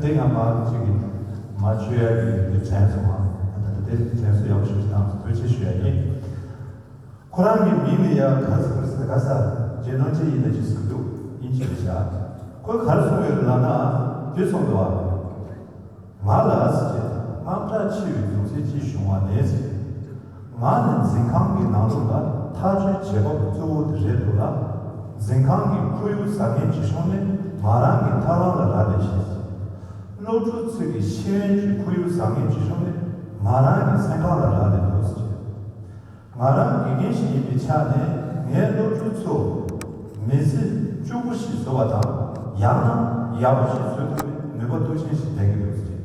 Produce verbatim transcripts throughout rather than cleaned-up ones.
དེ་ང་མ་གཅིག་གིས་མ་བཅོས་ཡ་གི་དེ་དྲན་སོང་ང་། ད་ལྟ་དེ་དྲན་གསོ་ཡག་པོ་ཞིག་བཏང་སོང་། ཐུགས་རྗེ་ཆེ་ཞུ་ཡ་ཡིན། ཁོ་རང་གི་མིང་ལ་ཡ་ག་ཟེར་ག་ཟེར། རྗེ་ནོར་ཅི་ཡིན་ན་ཅི་ཟེར་འདུག་དབྱིན་ཇི་ལ་བཞག་ཁོས་ག་རེ་གསུངས་ཡོད་རེད་ལབ་ན། འདི་གསུངས་འདུག་བ། ང་ལ་ཟེར་གྱི་དངངས་སྐྲག་ཆེ་བའི་གདུང་སེམས་ཅིག་བྱུང་བ་ནི་ཟེར། ང་ནི་འཛིན་ཁང་གི་ནང་ལོགས་ལ་ཐག་གཅོད་བྱེད་པ་གཙོ་བོ་དེ་རེད་འདུག་ལ། འཛིན་ཁང་གི་ཁོར་ཡུག་བཟང་ངན་ཇི་བྱུང་ནི་ང་རང་གི་ཐབས་ལམ་ལ་རག་ལས་ཤིང་། སློབ་ཕྲུག་ཚོས་ཀྱི་ཤེས་ཡོན་གྱི་ཁོར་ཡུག་བཟང་ངན་ཇི་བྱུང་ནི་ང་རང་གི་སེམས་ཁམས་ལ་རག་ལས་འདུག་ཟེར། ང་རང་དགེ་རྒན་ཞིག་ཡིན་པའི་ཆ་ནས་ངའི་སློབ་ཕྲུག་ཚོ་མི་ཚེ་སྐྱིད་པོ་ཞིག་བཟོ་བ་དང་། ཡང་ན་ཡག་པོ་ཞིག་བཟོ་ཐུབ་པའི་ནུས་པ་མཐོ་ཆེན་ཞིག་ལྡན་གྱི་འདུག་ཟེར།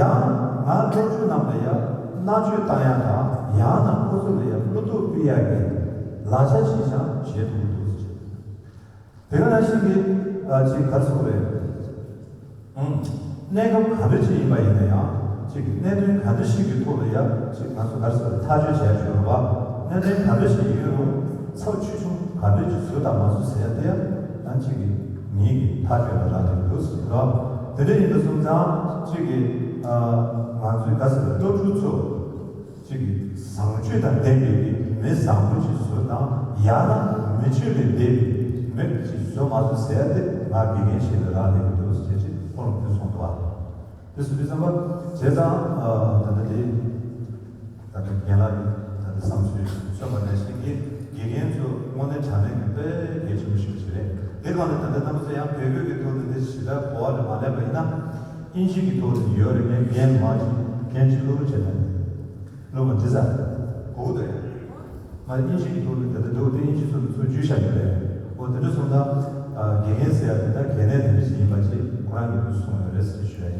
ཡང་ང་སློབ་ཕྲུག་རྣམས་ལ་ཡང་མནར་གཅོད་བཏང་ཡག་དང་། ཡང་ན་ཁོ་ཚོ་ལ་ཡང་བློ་སྟོབས་སྤེལ་ཡག་གི་ལག་ཆ་ཞིག་ཀྱང་བྱེད་ཐུབ་ཀྱི་འདུག་ཟེར། དེ་ག་ནང་བཞིན་གྱི་ཨ་ཅིག་ག་རེ་ཟེར་དགོས་རེད། ཨང་། གནས་སྐབས་ག་འདྲ་ཅིག་ཡིན་པ་ཡིན་ན་ཡང་། ཅིག་གི་གནད་དོན་ག་འདྲ་ཞིག་གི་ཐོག་ལ་ཡང་ཅིག་ང་ཚོ་ག་རེ་ཟེར་དགོས་རེད། ཐག་གཅོད་བྱས་ཡོད་རེད་པ། གནད་དོན་ག་འདྲ་ཞིག་ཡིན་རུང་ཚབས་ཆེ་ཆུང་ག་འདྲ་ཅིག་བཟོས་དང་མ་བཟོས་ཟེར་ཡ་དེ་ཡང་ཅིག་གི་ངེད་ཀྱི་ཐག་གཅོད་ལ་རག་ལས་འདུག་ཟེར་གྱི་རེད་པ། དེ་འདྲ་ཡིན་པ་སོང་ཙང་ཅིག་གི་ཨ་ང་ཚོའི་ག་རེ་ཟེར་དགོས་རེད། སློབ་ཕྲུག་ཚོ། གཅིག་གིས་བཟང་སྤྱོད་དང་ལྡན་པའི་མི་བཟང་པོ་ཅིག་བཟོ་དང་། ཡང་ན་མི་སྤྱོད་ལས་འདས་པའི་མི་ཅིག་བཟོ་མ་བཟོ་ཟེར་ཡ་དེ་ང་དགེ་རྒན་ཞིག་ལ་རག་ལས་ཀྱི་འདུག་ཟེར་ཅིག་ཁོ་རང་གིས་གསུངས་འདུག་བ། དེ་སོང་དུས་ཙམ་པ་བྱས་ཙང་ད་ལྟ་དེ་ད་ལྟ་རྒན་ལགས་ཀྱི་ད་ལྟ་བསམ་ཚུལ་མཚོན་པ་ནང་བཞིན་གྱི་དགེ་རྒན་ཚོ་དངོས་གནས་དྲང་གནས་ཀྱི་དཔེ་གལ་ཆེན་པོ་ཞིག་ཞིག་རེད། དེ་གང་ལ་ད་ལྟ་རྣམ་པ་ཚོ་ཡང་བོད་སྐད་ཀྱི་ཐོག་ནས་འདི་ཞེ་དྲག་གོ་བ་ལ་མ་ལེན་པ་ཡིན་ན། དབྱིན་ཇི་གི་ཐོག་ནས་ཡོད་རེད། ངས་རྒན་མ་ཅིག་རྒན་ཅིག་སློབ་ཕྲུག་བྱས་ན། ལོ་མ་འདི་ཟ། གོ་དོ་ཡ། ང་དབྱིན་ཇི་གི་ཐོག་ནས་ད་ལྟ་འདུག་དེ་དབྱིན་ཇི་ཚོ་ཚོ་བརྗོད་བྱ་ཡོད་རེད། འོ་དེ་འདྲ་སོང་ཙང་། དགེ་རྒན་ཟེར་ཡ་དེ་ད་གལ་གནད་དེ་འདྲ་ཞིག་ཡིན་པ་ཅིག་ཁོ་རང་གིས་གསུངས་ཡོད་རེད་ཟེར་ཞུ་ཡ་